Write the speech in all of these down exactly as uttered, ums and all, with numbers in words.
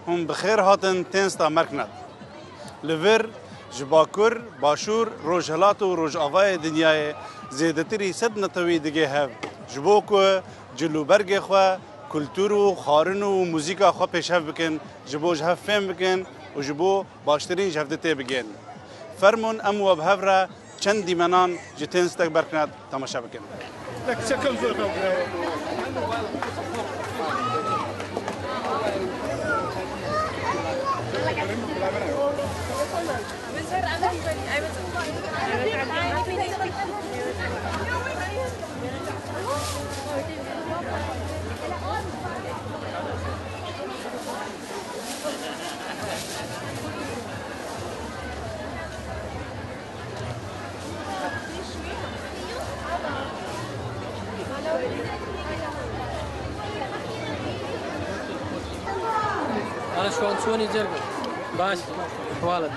Hûn bi xêr hatin Tensta Merknet. Li vir ji Bakur, Başûr, Rojhilat û Rojavayê dinyayê zêdetirî sed netewî digê hev. Ji bo ku cil û bergê xwe, kultur û xwarin û muzîka xwe pêşhev bikin, ji bo ji hev fêm bikin û ji bo baştirîn ji hev de tê bigên. Fermûn em we bi hev re çend dîmenan ji Tenstek Merknet temaşe bikin. Ana şu an çoni cergo. Baş. Hvala.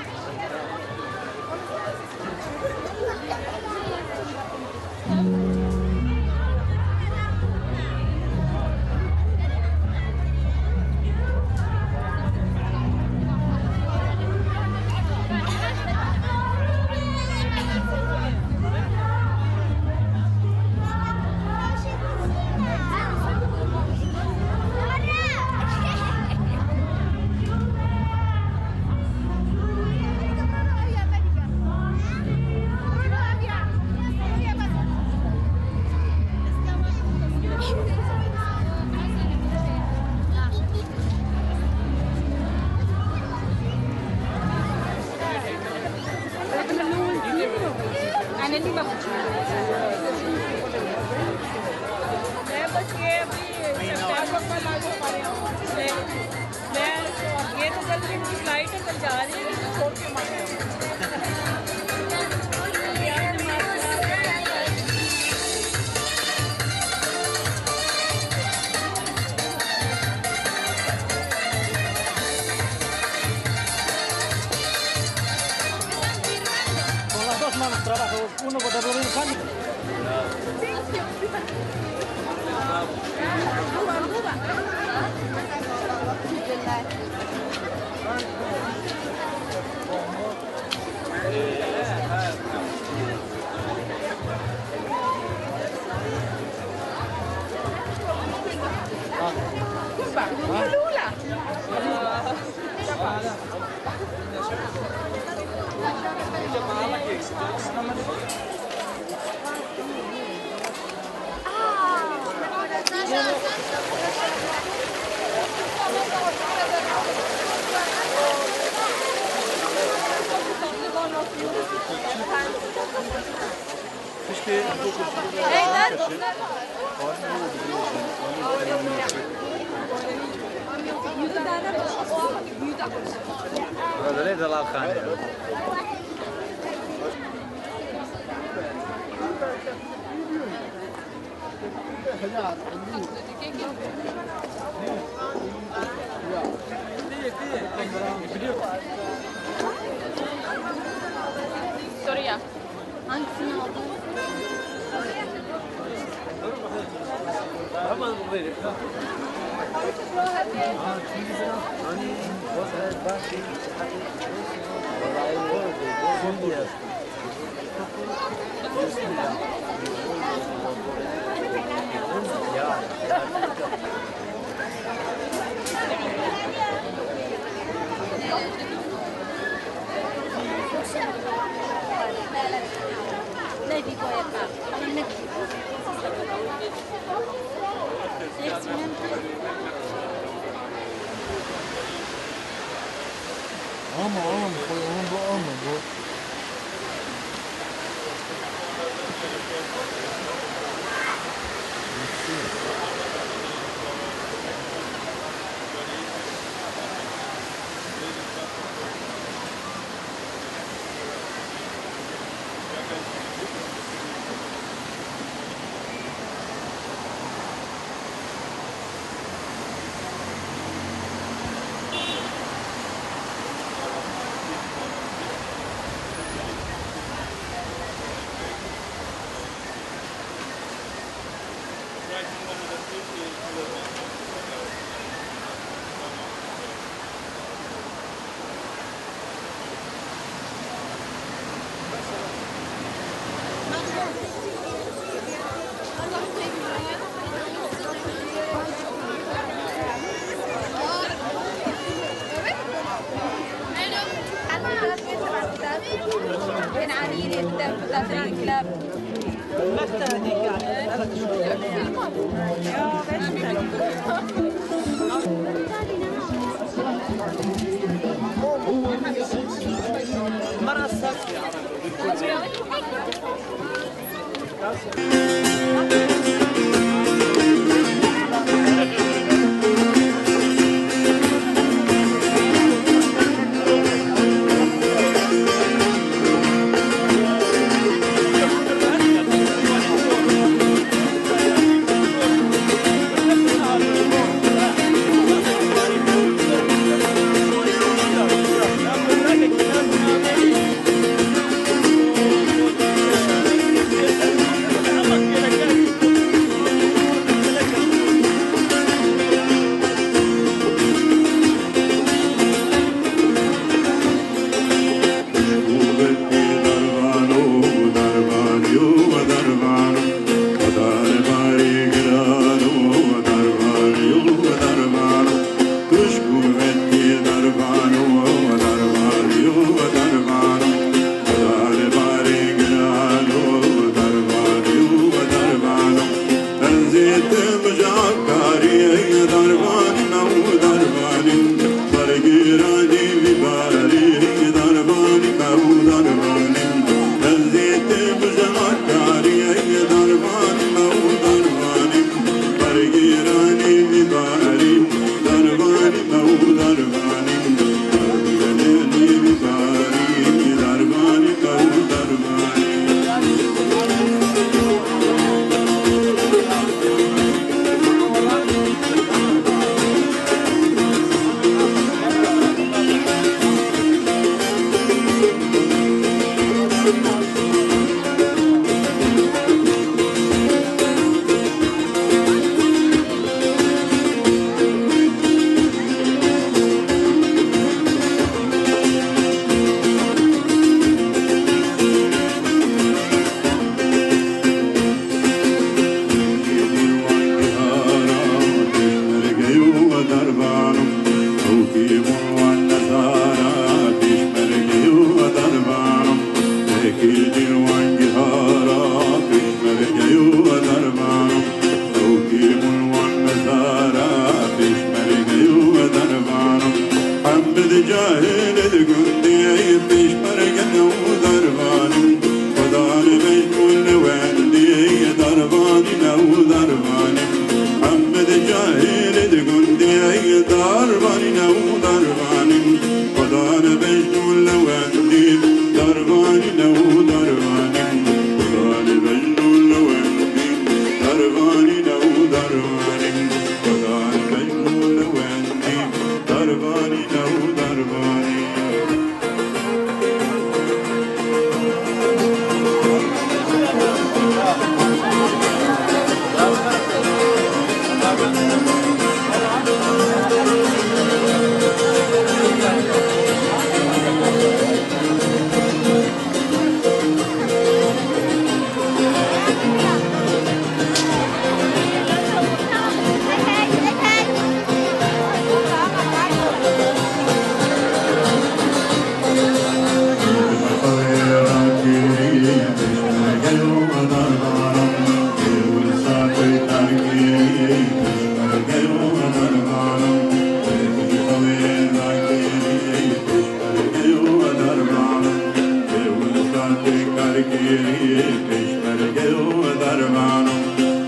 Uno por doble mil cambio. Burada ne delal khane? Sorry ya. Hangisini aldın? Ama, ama, bu, bu, ama, bu.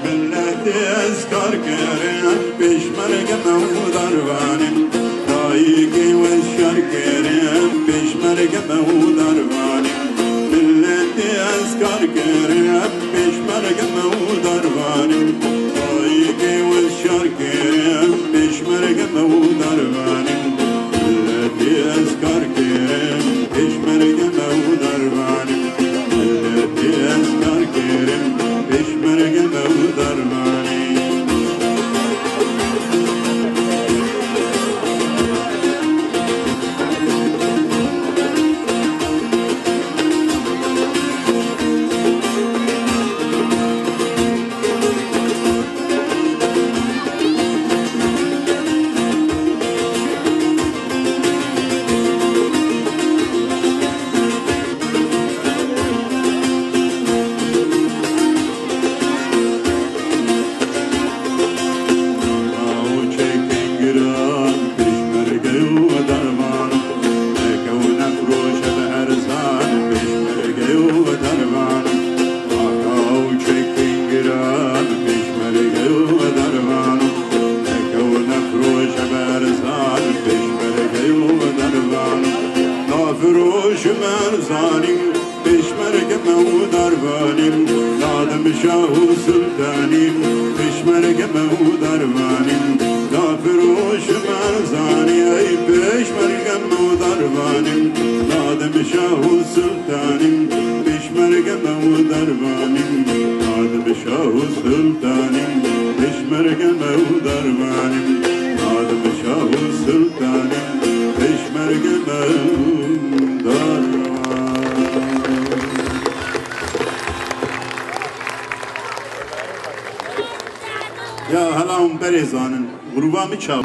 Milletê ez kar kirim, pêşmerge me û darvanî. Dayikê we şer kirim, pêşmerge me û darvanî. Milletê ez kar kirim, pêşmerge me û darvanî. Dayikê we şer kirim, pêşmerge me û darvanî. Milletê ez kar kirim, pêşmerge me û darvanî. Milletê ez kar kirim, pêşmerge me û darvanî. Ji Merzanî, Pêşmerge me û darvanî, Nadim Şah û Sultanî, Pêşmerge me û darvanî, Dafir û ji Merzanî, ey Pêşmerge me û darvanî, Nadim Şah û Sultanî, Pêşmerge me û darvanî, Nadim Şah û Sultanî, Pêşmerge me û darvanî, Nadim Şah û Sultanî, Pêşmerge me û darvan. Ya hela hûn berê zanin, grûva min çawa?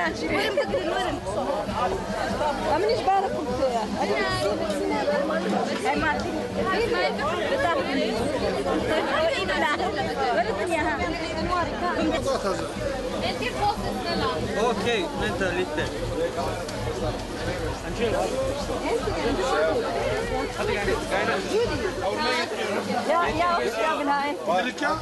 Em ji ber xwe ya. Okay, mentalité. Ja, ja, ja, genau.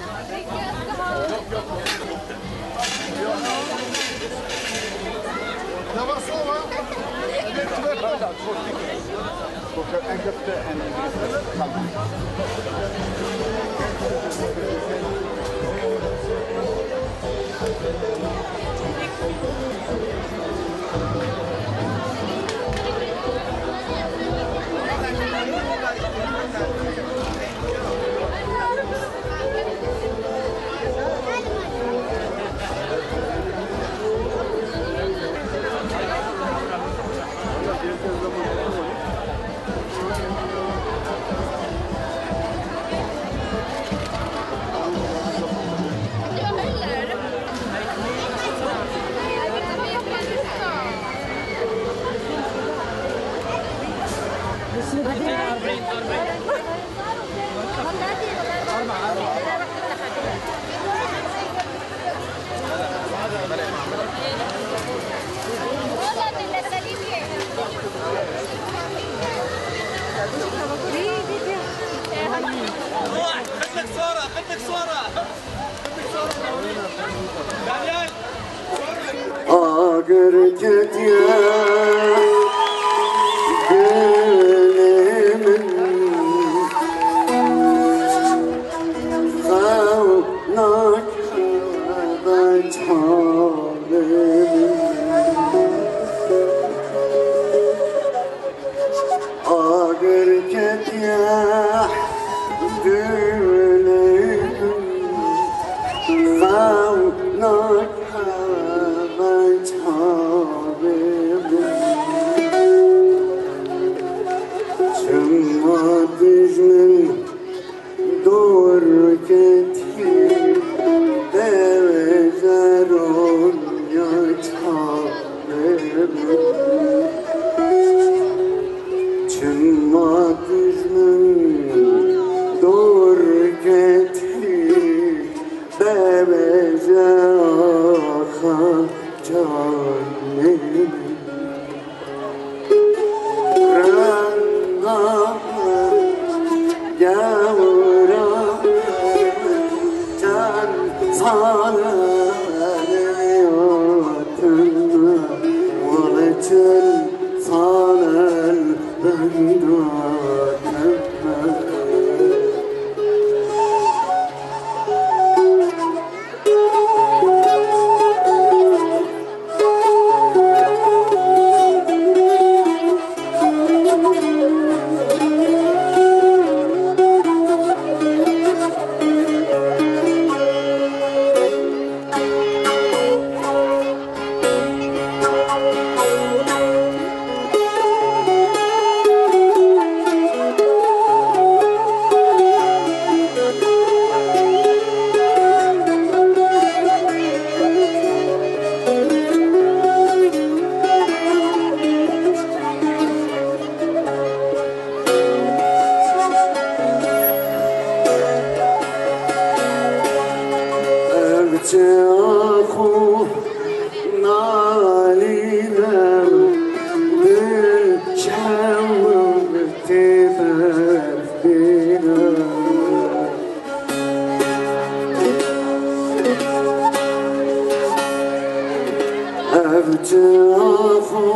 روح، خدك صورة، خدك صورة. Agir ketiye dilê min, xew nake çavê min. Agir ketiye dilê min, xew nake çavê min. Çima dijmin Dor ketî, dewêje ronya çavê min. Çima dijmin dor ketî, dewêje axa canê min. Renda gewra çend sal hayatim, wele çend sal benda. Ev çaxo nalîne, dil şew tê berfîne. Ev çaxo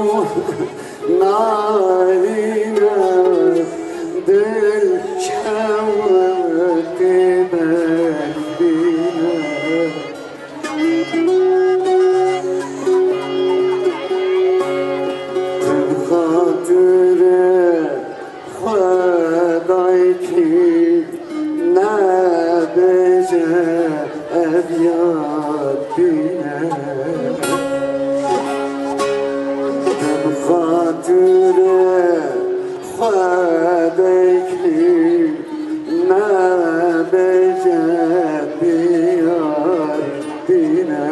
nalîne, dil şew tê berfîne. Bi xatirê xwe dayikî nebêje ev yad bîne. Bi xatirê xwe dayikî nebêje biyar bîne.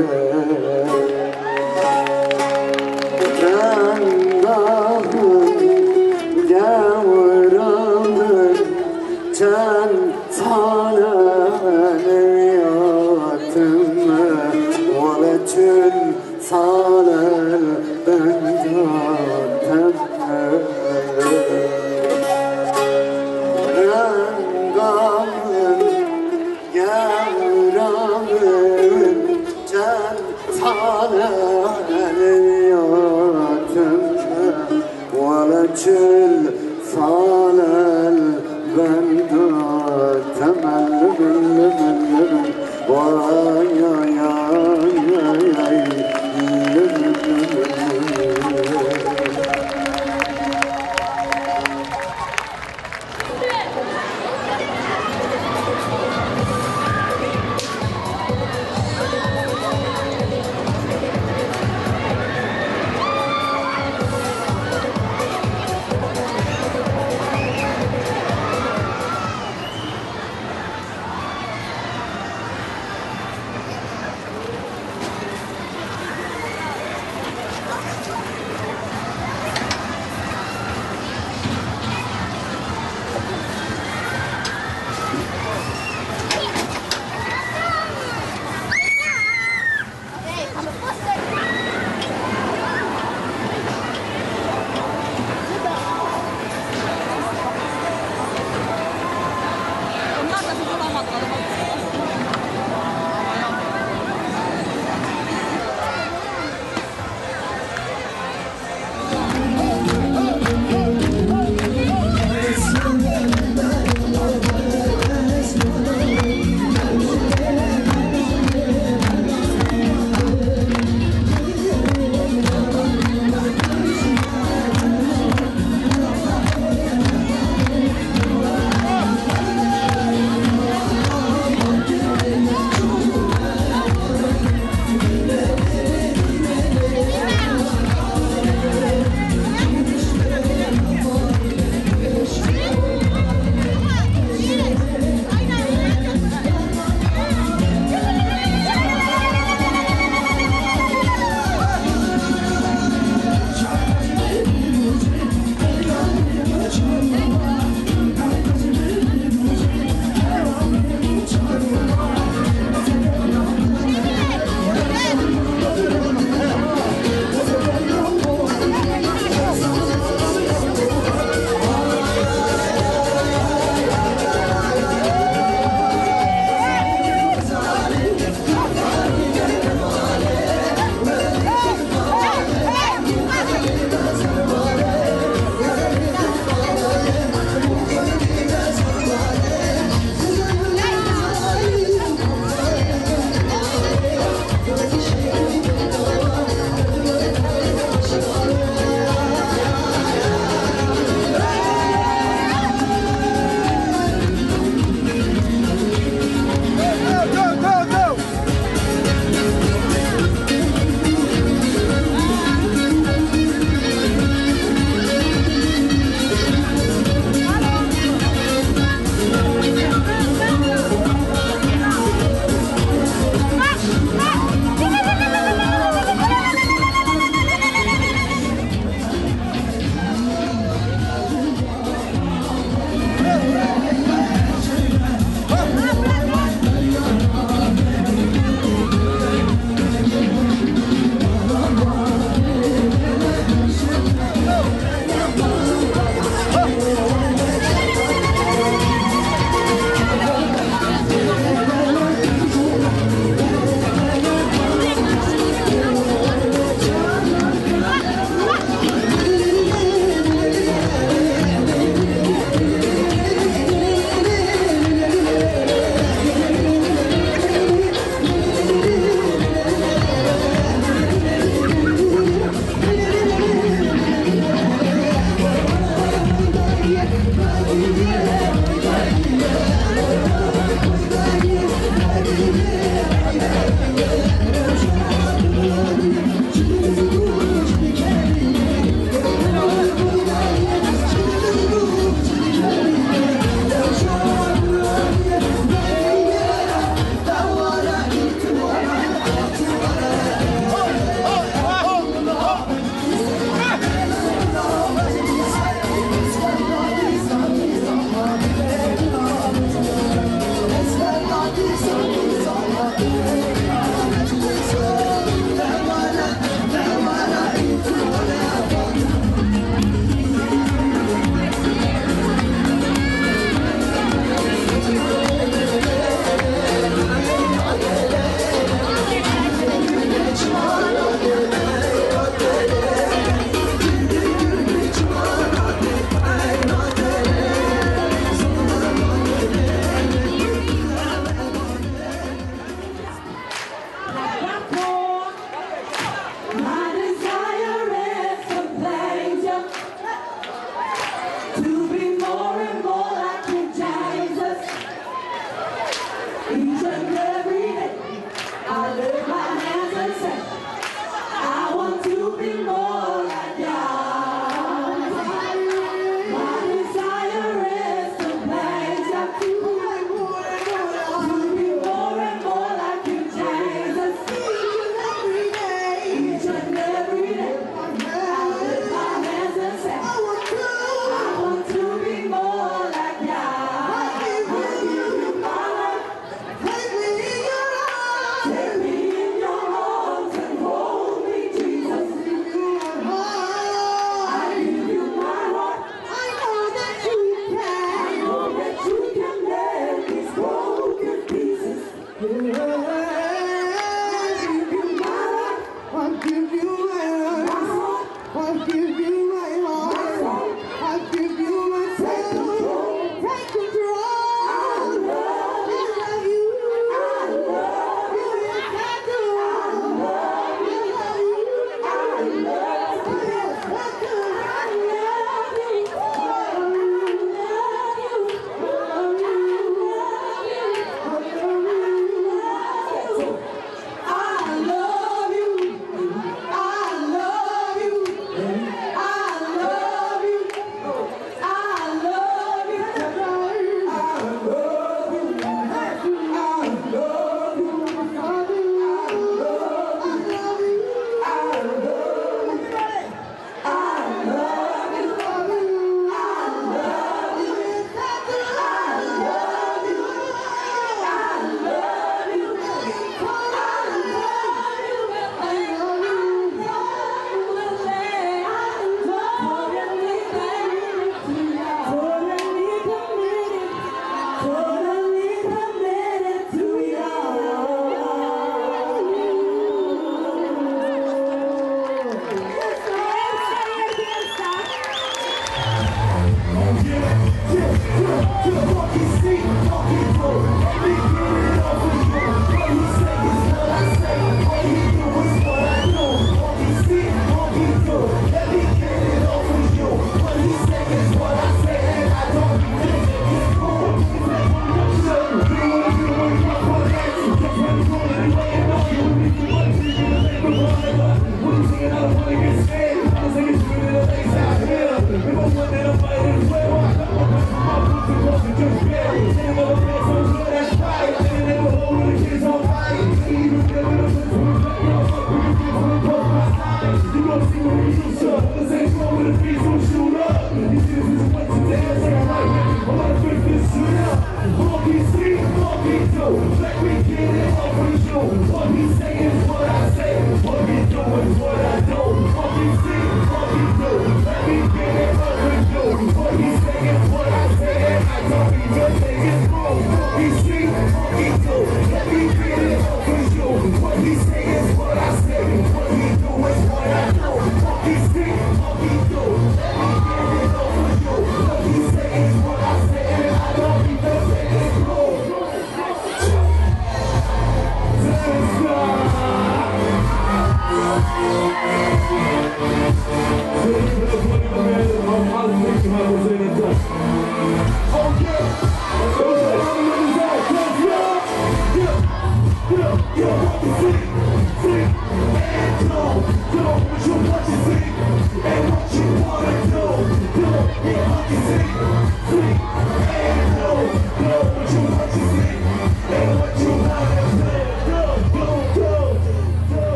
What he say is what I say. What he do is what I do. What he see is what he do. Let me get it over you. What he say is what I say, and I don't even think it's wrong. What he see is what he do. Let me get it over you. What he say is what I say. What he do is what I do. What he see is what he do. Let me get it over you. What he say is what I say, and I don't even think it's wrong.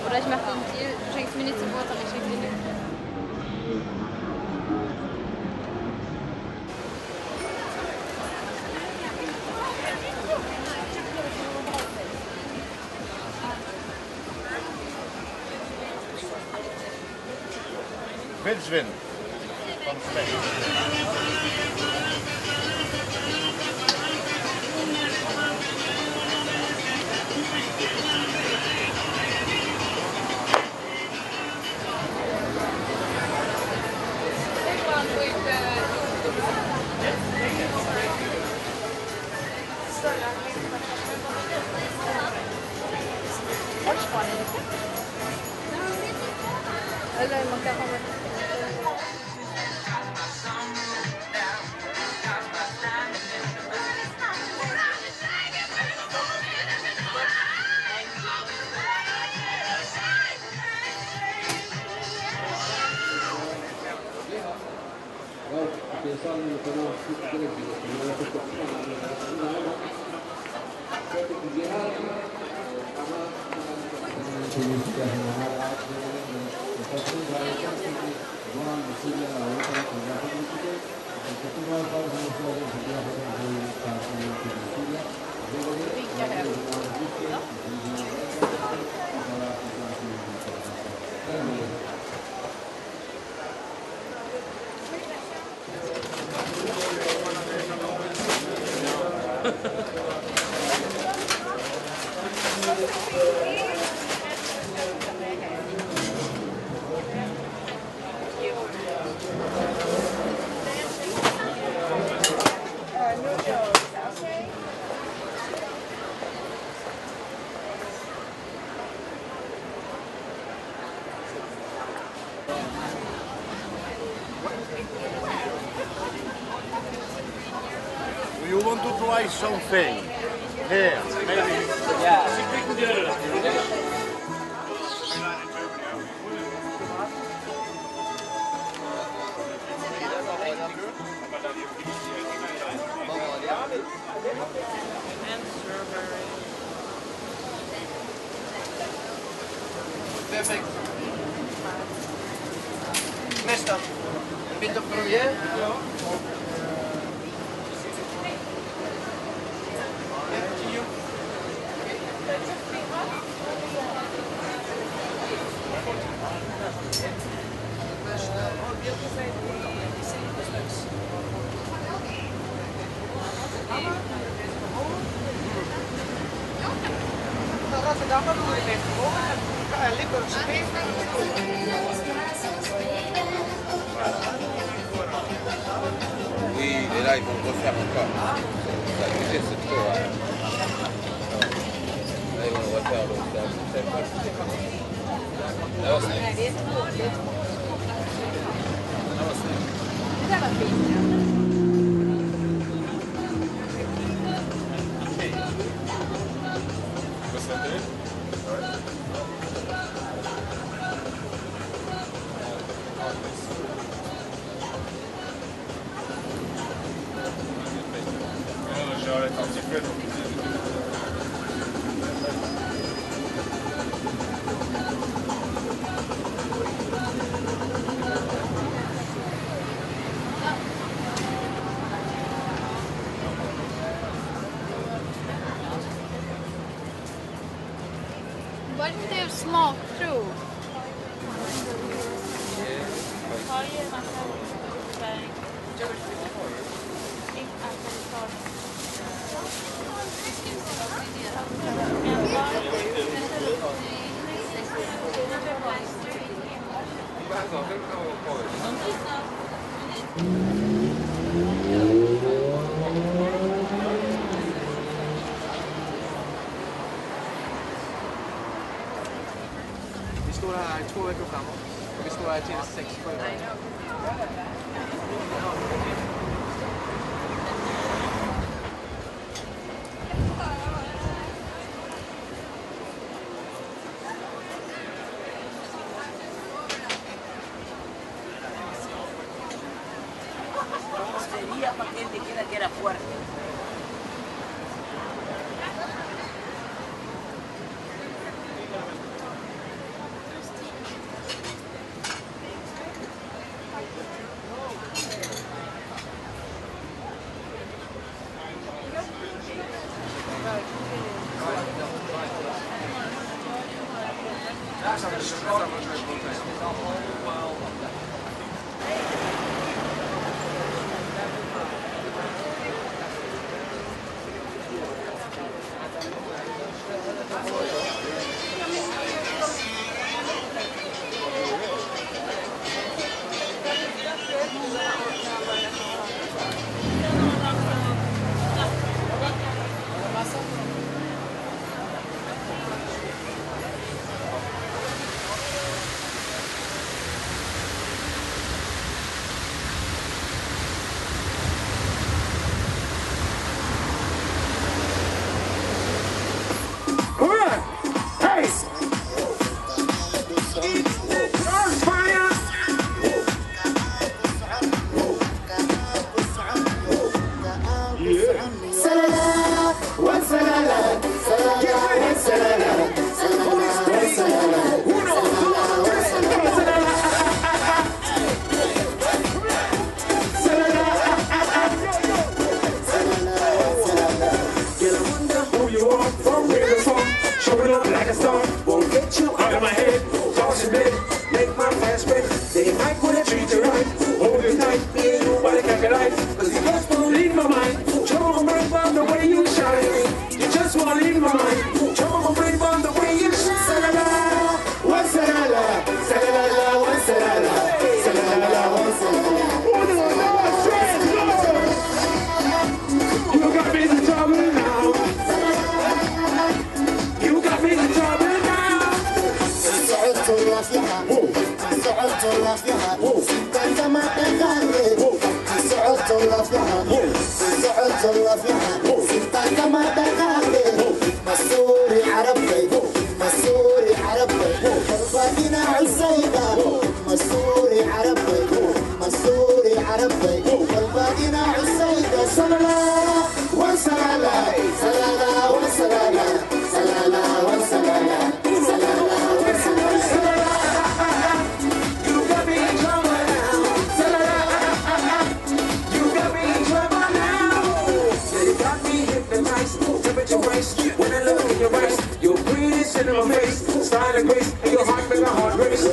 Oder ich mache den Deal, du schenkst mir nicht zu Wort, aber ich schenke dir nichts. Willst du? Do you want to try something? Here, maybe. Yeah. And strawberry. Perfect. Mister, invito premier. Oui, et là, ils vont refaire encore. Ça a bougé, c'est trop, hein. Là, ils vont refaire le, ça, ça, ça. Là, on se... What if they have smoke too? Mistura çikolata kama. Mistura çikolata. Sería para que él dijera que era fuerte. Alright. Hey. It's the crossfire. Yeah. Girl, I wonder who you are, from where you're from. Showing up like a star, won't get you out of my head. Toss your bed, make my fast break. They might wanna treat you right, hold you tight, me and you by the candlelight. 'Cause you just won't leave my mind. You're my brain by the way you shine. You just won't leave my mind. You're my brain by the way you shine. Salala, wa salala, salala, wa salala, salala, wa salala. You got me in trouble now. You got me in trouble now. صعدت الرفيعة، صعدت الرفيعة، ستة كما تقرر. صعدت الرفيعة، صعدت الرفيعة، ستة كما تقرر. مسوري عربي، مسوري عربي، قلبي عسيدة. مسوري عربي، مسوري عربي، قلبي عسيدة. سلالا، وسلالا، سلالا، وسلالا، سلالا، وسلالا. Your pretty cinnamon face, style and grace, and your heart make a heart race.